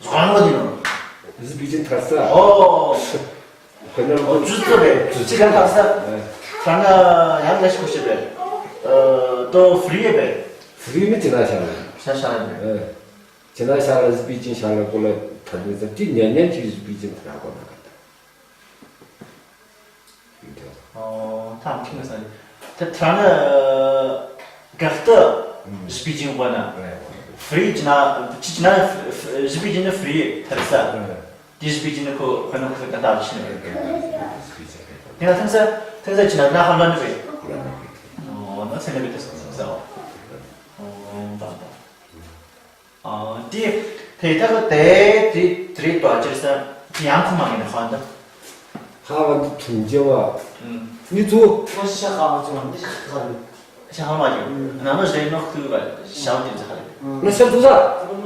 ཟོ་ནོ་དི་ནོ། ཟི་པི་ཅན་ཐར་ས། ཨོ། ཁོ་ནེ་ཨོ་ཇུ་ཟོ་བེ། ཇུ་ཅི་ག་ཐར་ས། ཨེ། ཐར་ན་ཡང་ལེ་ཤ་ཁོ་ཤེ་བེ། ཨ་ཏོ་ཕྲི་ཡེ་བེ། ཕྲི་མི་ཅི་ན་ཤ་ནེ། ཤ་ཤ་ནེ། ཨེ། ཅི་ན་ཤར་ལ་གཟིགས་པའི་ཅིང་ཤར་ལ་གོ་ལ་ཐར་ནི་ཟེར་ཏེ་ཉན་ཉན་གྱི་གཟིགས་པའི་ཅིང་ཐར་གོ་ན་ག་ད། ཨོ། ཐམས་ཅད་ས་ནི་ཐ་ཐ་ན་ག་ལྟ་གཟིགས་པའི་ཅིང་གོ་ན་ཧྥི་རི་ཅི་ན་ཅི་ཅི་ན་གཟིགས་པའི་ཅིང་ནི་ཧྥི་རི་ཐར་ས། ཏེ་གཟིགས་པའི་ཅིང་ནི་ཁོ་ཁོ་ན་ཁོ་ས་ག་ད་ཅི་ནི། ཏེ་ན་ཐང་ས་ཐང་ས་ཅི་ན་ན་ཧམ་ལ་ནི་བེ། ཨོ་ན་ས་ནི་བེ་ཏེ་ས་ས་ཨོ། ཨོ་ད་ད། ཨ་ཏེ་ཏེ་ད་ག་ཏེ་ཏེ་ཏེ་ཏོ་ཨ་ཅིར་ས་ཏེ་ཡང་ཁོ་མ་ངེ་ན་ཧ་ད། ཧ་བ་འདི་ཐུན་རྐྱབ་བ། ཨུམ། ནི་ཚོ། ཁོ་ཤ་ཁ་མ་ཚོ་འདི་ཤ་ཁ་རེ། ཤ་ཁ་མ་ཚོ། ཨུམ། ན་མ་ཟེ་ནོ་ཁུ་བ་ཤ་འདི་ཚ་ཁ་རེ། ཨུམ། ན་ཤ་ཚོ་ས། ཨུམ།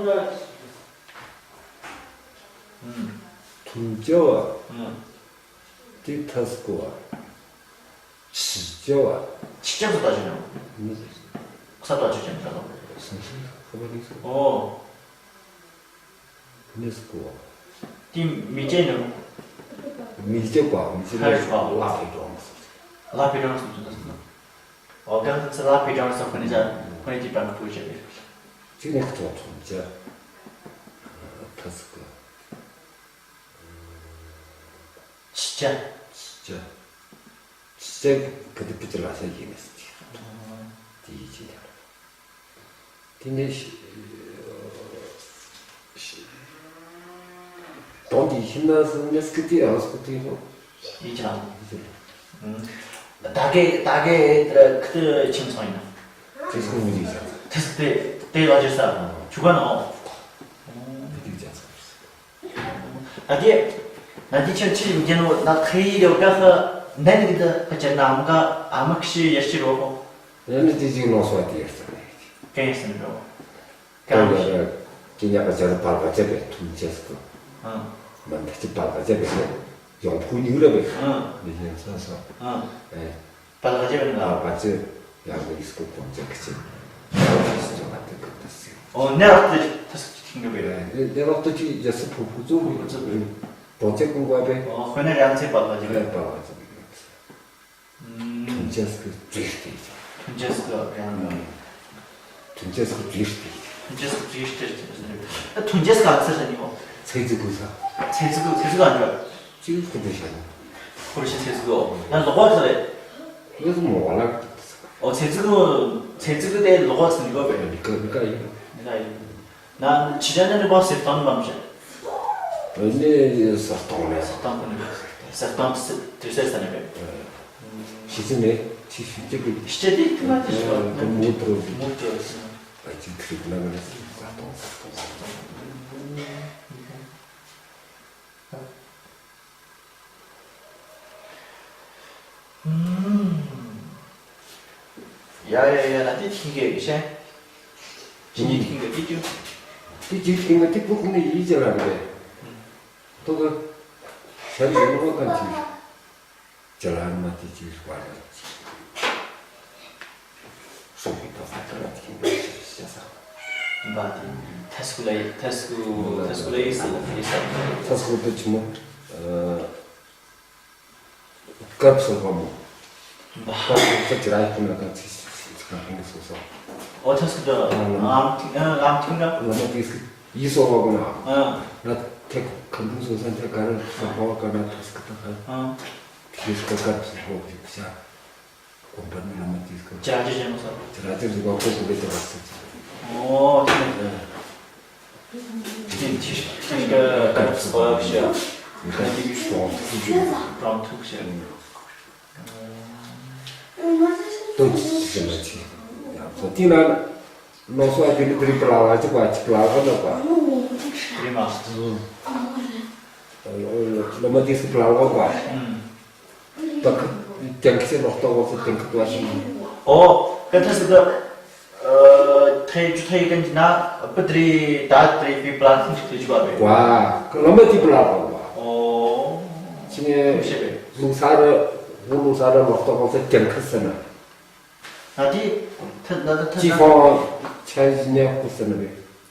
ཐུན་རྐྱབ་བ། ཨུམ། ཏེ་ཐ་སྐུ་བ། ཆི་རྐྱབ་བ། ཆི་རྐྱབ་ས་ད་ཅི་ནོ། ནི་ས་ད་ཅི་རྐྱབ་ས་ད། སང་ཤིང་ཁ་བ་ནི་ས། ཨོ། ནི་སྐུ་བ། ཏེ་མི་ཅེ་ནོ། མི་ཅེ་བ་མི་ཅེ་ནོ། ཧ་རི་བ། ལ་ཕི་དོང་ས། ལ་ཕི་དོང་ས་ད་ས། ཨོ་ག་ས་ལ་ཕི་དོང་ས་ཁོ་ནི་ས་ཁོ་ནི་ཏེ་པ་ནི་ཕུ་ཅེ་བེ། ཅི་ནི་ཁ་ཐོ་ཐོ་ཅེ། ཐ་སྐུ། ཆི་ཅ། ཆི་ཅ། ཆི་ཅ་ག་ཏེ་པི་ཅ་ལ་ས་ཡིན་ནི་སི་ཏི། ཏེ་ཡི་ཅི་ཡ། ཏེ་ནེ་ཤི་ཤི་དོན་ཏེ་ཤི་ན་སི་ནེ་སི་ཀི་ཏི་ཨང་སི་ཀི་ཏི་ཧོ། ཡི་ཅ་ལ། ཡི་ཅ་ལ། ད་གེ་ད་གེ་ཁ་ཏུ་ཆིམ་སོང་ཡིན་ན། ཏེ་སྐུ་མི་ཅ། ཏེ་སྐུ་ཏེ་ཏེ་ལ་ཅི་ས་ཆུ་ག་ནོ། ཏེ་ཅ་ས། ཨ་ཏེ་ན་ཏེ་ཆེན་ཆི་མི་ཅན་ནོ་ན་ཁེ་ཡི་རོ་ག་ཁ་ནན་གི་ད་ཁ་ཅན་ན་མ་ག་ཨ་མ་ཁི་ཤི་ཡ་ཤི་རོ་ཧོ། ཡ་ནི་ཏེ་ཅིག་ལོ་སོ་ཏེ་ཡ་ས་ནི། ཀེ་ཡ་ས་ནི་རོ། ཀ་ཡ་ཡ་ཀི་ཉ་ག་ཇ་ར་པར་ག་ཇ་བེ་ཐུན་ཅེ་སྐུ། ཨ། མན་ད་ཅི་པར་ག་ཇ་བེ་ཡོང་ཕུ་ཉུ་ར་བེ། ཨ། ནི་ཡ་ས་ས། ཨ། ཨེ། པར་ག་ཇ་བེ་ན། པར་ག་ཇ་ཡང་གི་སྐུ་གོང་ཇ་ཁི་ཅི། ཡང་གི་སྐུ་ཇ་ང་ཏི་ཀ་ཏ་སི། ཨོ་ནེ་རོག་ཏུ་ཐ་སི་ཐིང་གི་བེ། ནེ་རོག་ཏུ་ཅི་ཇ་སི་ཕུ་ཕུ་ཙུ་ཕུ་ཙུ་བེ། ཏོ་ཅེ་ཀུང་ག་བེ། ཨོ་ཁོ་ནེ་རང་ཚེ་པར་ག་ཇ་བེ། པར་ག་ཇ་བེ། ཐུན་ཅེ་སྐུ་ཇུས་ཏེ། ཐུན་ཅེ་སྐུ་རང་། ཐུན་ཅེ་སྐུ་ཇུས་ཏེ། ཐུན་ཅེ་སྐུ་ཇུས་ཏེ། ཐུན་ཅེ་སྐུ་ཨ་ཙི་ས་ནི་ཧོ། ཚེ་ཙི་གུ་ས། ཚེ་ཙི་གུ་ཚེ་ཙི་གུ་ཨ་ནི་བ། ཅི་ཁོ་ཏེ་ཤ་ནི། ཁོ་རེ་ཤ་ཚེ་ཙི་གུ་ཨོ། ན་ལོག་པ་ས་རེ། ཡོད་མོ་བ་ལ། ཨོ་ཚེ་ཙི་གུ་ཚེ་ཙི་གུ་ཏེ་ལོག་པ་ས་ནི་བ་བེ། ནི་ཀ་ནི་ཀ་ཡིན། ནི་ཀ་ཡིན། ན་ཅི་ཅན་ནི་བ་སེར་སྟོན་མ་མི་ཤེས། ནི་སེར་སྟོན་ནི། སེར་སྟོན་ཁོ་ནི་སེར་སྟོན་དུས་སེར་ས་ནི་བེ། ཤི་ཅི་ནེ་ཅི་ཤི་ཅི་གི། ཤི་ཅི་ཏེ་ཁོ་ན་ཏེ་ཤི་བ། ཏེ་མུ་ཏོ་རོ་ཏེ། མུ་ཏོ་རོ་ཏེ། ཨ་ཅི་ཁྲིག་ན་མ་ན་སི་ས་ཏོང་ས་ཏོང་ས་ཏོང་། ཡ་ཡ་ཡ་ན་ཏེ་ཐིང་གེ་ཤེ། ཅི་ནི་ཐིང་གེ་ཏེ་ཅུ། ཏེ་ཅི་ཐིང་གེ་ཏེ་པུ་ཁུ་ནི་ཡི་ཅི་ལ་རེ། ཏོ་ག་ཤར་ཡོད་ནོ་ག་ཅི། ཅ་ལ་མ་ཏི་ཅི་བ་ར་ཅི། སོ་བི་ཏོ་ཧ་ཏ་ར་ཅི་བ་ཅི་ཤ་ས། བ་ཏི་ཐ་སྐུ་ལ་ཡི་ཐ་སྐུ་ཐ་སྐུ་ལ་ཡི་ས་ལ་ཡི་ས། ཐ་སྐུ་ཏུ་ཅི་མོ། ཨ་དཀར་སོ་བ་མོ། བ་དཀར་སོ་ཅི་ར་ཡི་ཁུ་ན་ཀ་ཅི་ཤ་ས་ཀ་ཧིང་སོ་ས། ཨོ་ཐ་སྐུ་ཏུ་ཨ་ལམ་ཐིང་ཨ་ལམ་ཐིང་ག། ལ་མ་ཏི་སྐུ་ཡི་སོ་བ་གོ་ན། ཨ་ན་ཐེ་ཁ་འདུ་སོ་ས་ཐེ་ཀ་ར་སོ་བ་གོ་ན་ཐ་སྐུ་ཏུ་ཧ། ཨ། ཏི་སྐུ་ཀ་ཀ་སོ་བ་ཅི་ཤ། གོམ་པ་ནི་ལ་མ་ཏི་སྐུ། ཅ་ཅི་ཅི་མོ་ས། ཅ་ཅི་ཅི་གོ་ཀོ་ཀོ་བེ་ཏེ་བ་སི་ཅི། ཨོ་ཅི་ནི། ཅི་ཅི་ཅི་ཀ་ཀ་སོ་བ་ཤ། ཀ་ཏི་ཀི་སོ་བ་ཤ། ཀྲོང་ཐུག་ཤ། ཏོ་ཅི་ཅི་ཅི་མ་ཅི། ཡ་སོ་ཏི་ན། ལོ་སོ་ཨ་ཏི་ནི་ཏི་རི་པ་ལ་ལ་ཅི་པ་ཅི་པ་ལ་གོ་ན་པ། ཏི་རི་མ། ལོ་མ་ཏི་སྐུ་པ་ལ་གོ་པ། ཨུམ། ཏ་ཁ་ཏེང་ཁི་སེ་ལོག་ཏོ་བོ་སེ་ཏེང་ཁི་ཏོ་ཨ་ཤི། ཨོ་ཀ་ཐ་སི་ཏ། ཨ་ཐའི་ཅུ་ཐའི་ཀན་ཅི་ན་པ་ཏི་རི་ཏ་ཏི་རི་པི་པ་ལ་ཐིང་ཅི་ཏེ་ཅི་བ་བེ། ཀ་ལོ་མ་ཏི་པ་ལ་གོ་པ། ཨོ། ཅི་ནེ་ལུག་ས་ར་ལུག་ས་ར་ལོག་ཏོ་བོ་སེ་ཏེང་ཁི་སེ་ན། ན་ཏི་ཐ་ན་ཏ་ཐ་ཅི་ཧོ་ཆ་ཞི་ནེ་ཧུ་སེ་ན་བེ།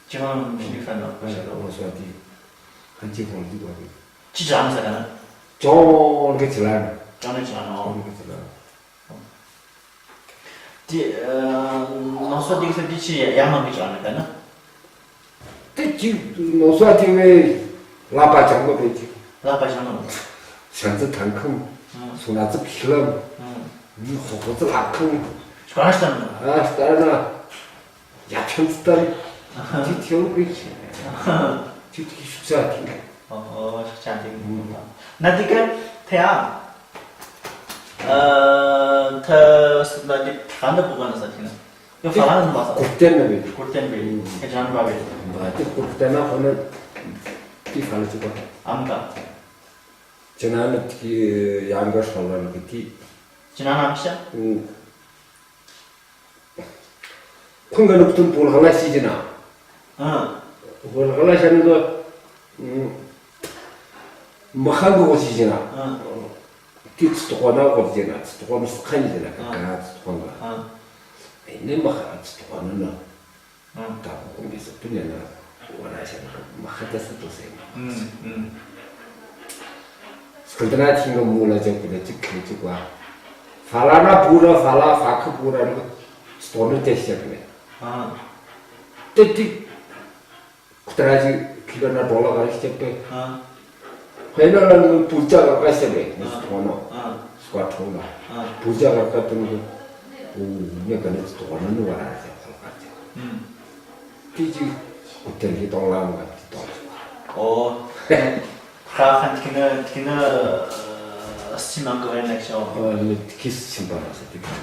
ཅི་ཧོ་ཞི་ནེ་ཧུ་སེ་ན་བེ། ལོ་སོ་ཨ་ཏི་ཧན་ཅི་ཧོ་ལི་བ་བེ། ཅི་ཅང་ས་ག་ན། ཅོང་གི་ཅི་ལ་ན། ཅོང་གི་ཅི་ལ་ན། ཅོང་གི་ཅི་ལ་ན། ཏི་ཨ་ནོ་སོ་ཏི་ས་ཏི་ཅི་ཡ་ཡ་མ་གི་ཅི་ལ་ན་ག་ན། དེ་ཅིག་ནོར་ས་དེ་བས་ལག་པ་བྱང་གོ་བས་ཅིག་ལག་པ་བྱང་ནོ། ཞང་ཙི་ཐང་ཁང་། ཨང་། སུ་ན་ཙི་ཕི་ལམ། ཨང་། ཧོ་ཧོ་ཙི་ལག་ཁང་། ཤ་ཤ་ན། ཨ་ཤ་ན། ཡ་ཆང་ཙི་ཏར། ཨ་ཧ། ཅི་ཐེའུ་རི། ཨ་ཧ། ཅི་ཐེའུ་ཤུགས་ཆ་ཐིང་། ཨོ་ཨོ་ཤུགས་ཆ་ཐིང་། ཨང་། ན་དེ་ཀ་ཐེ་ཨ། ཨ་ཐ་སུ་ན་དེ་ག་ན་བུ་ག་ན་ས་ཐིང་ན། ཡོ་ཧྥ་རན་སི་ནང་བ་ས། ཀུར་ཏན་ནང་བས། ཀུར་ཏན་བས། ཨེ་ཇན་བ་བས། བ་ཏི་ཀུར་ཏན་ན་ཁོ་ན་ཏི་ཧྥ་ལ་ཅི་གོ། ཨམ་ཀ། ཅི་ན་ན་ཏི་ཡང་ག་ཧྲོ་ལ་ནི་ཏི། ཅི་ན་ན་ཕྱ། ཨུ། ཁོང་ག་ནུག་ཏུན་པོལ་ག་ལ་ཤི་ཅི་ན། ཨ། པོལ་ག་ལ་ཤ་ནི་གོ། ཨུ། མ་ཁ་གོ་ཤི་ཅི་ན། ཨ། ཏི་ཙི་ཏོ་ཁོ་ན་གོ་ཅི་ན། ཙི་ཏོ་ཁོ་ན་སི་ཁ་ནི་ཅི་ན་ཀ་ཀ་ཙི་ཏོ་ཁོ་ན། ཨ། ཨེ་ནེ་མ་ཁ་ཙི་ཏོ་ཁོ་ན་ན། ཨ། ད་ཁོང་གི་ས་པི་ཉ་ན་ཝ་ར་ཤ་ན་མ་ཁ་ད་ས་ཏོ་སེ་ན། ཨུ་ཨུ། སྐུལ་ཏེ་ན་ཐིང་གི་མུ་ལ་ཅག་པུ་ལ་ཅིག་ཁེ་ཅིག་བ། ཧྥ་ལ་ན་པུ་ར་ཧྥ་ལ་ཧྥ་ཁ་པུ་ར་ནི་སྟོ་ནི་ཏེ་ཤ་གི་ནི། ཨ། ཏེ་ཏི། ཁུ་ཏ་ར་ཅིག་ཁི་ལ་ན་ཏོ་ལ་ག་རི་ཤ་པེ། ཨ། ཧེ་ན་ལ་ནི་པུ་ཅ་ག་ར་ཤ་པེ་ནི་སྟོ་ནོ། ཨ། སྐོ་ཐོ་ལ། ཨ། པུ་ཅ་ག་ར་ཏུ་ནི། ཨུ་ཉ་ག་ནི་སྟོ་ནི་ནི་ཝ་ར་ཤ་ཁ་ལ་ག་ཅིག་ཨུ། ཏི་ཅི་ཀུ་ཏེ་ལི་ཏོང་ལ་མ་ག་ཏི་ཏོང་། ཨོ། ཁ་ཁན་ཏི་ཁི་ན་ཏི་ཁི་ན་སི་མ་ག་ཝེ་ནེག་ཤོ། ཨོ་ལི་ཏི་ཁི་སི་མ་ག་ས་ཏི་ཁི།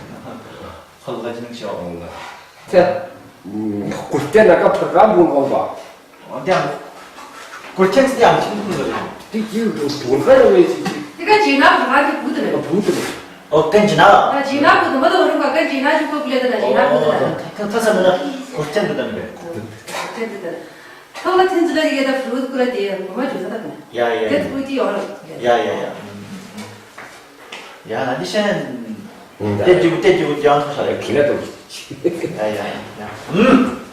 ཁོ་ལ་ག་ཅི་ནེག་ཤོ། ཨོ་ལ། ཏེ་ཀུ་ཏེ་ན་ཀ་ཕ་ག་མུ་གོ་བ། ཨོ་ཏེ་ཀུ་ཏེ་སི་ཡང་ཅི་མུ་གོ། ཏི་ཅི་རུ་པུ་ག་ཡ་ཝེ་ཅི་ཅི། ཏི་ཀ་ཇི་ན་བུ་ག་ཏི་བུ་ཏི་ལེ། བུ་ཏི་ལེ། ཨོ་ཀན་ཇི་ན། ད་ཇི་ན་བུ་ཏི་མ་ཏོ་རུ་ག་ཀན་ཇི་ན་ཇུ་ཀོ་ཀུ་ལེ་ཏ་ད་ཇི་ན་བུ་ཏི་ལེ། ཨོ་ད་ད་ས་མ་ན་ཀུར་ཏན་ཏ་ཏན་པེ། ཀུར་ཏན་ཏ་ཏན། ཐོག་ལ་ཐིན་ཛི་ལ་ཡེ་ད་ཕྲུ་ཏི་ཀུ་ར་ཏེ་གོ་མ་ཇུ་ས་ཏ་ཀུ་ན། ཡ་ཡ་ཡ། ཏེ་ཕྲུ་ཏི་ཡོང་ར། ཡ་ཡ་ཡ། ཡ་ན་ཏི་ཤན། ཏེ་ཇུ་ཏེ་ཇུ་ཡང་ཐོ་ཤ་རེ། ཁི་ལ་ཏོ། ཡ་ཡ་ཡ། ཨུམ།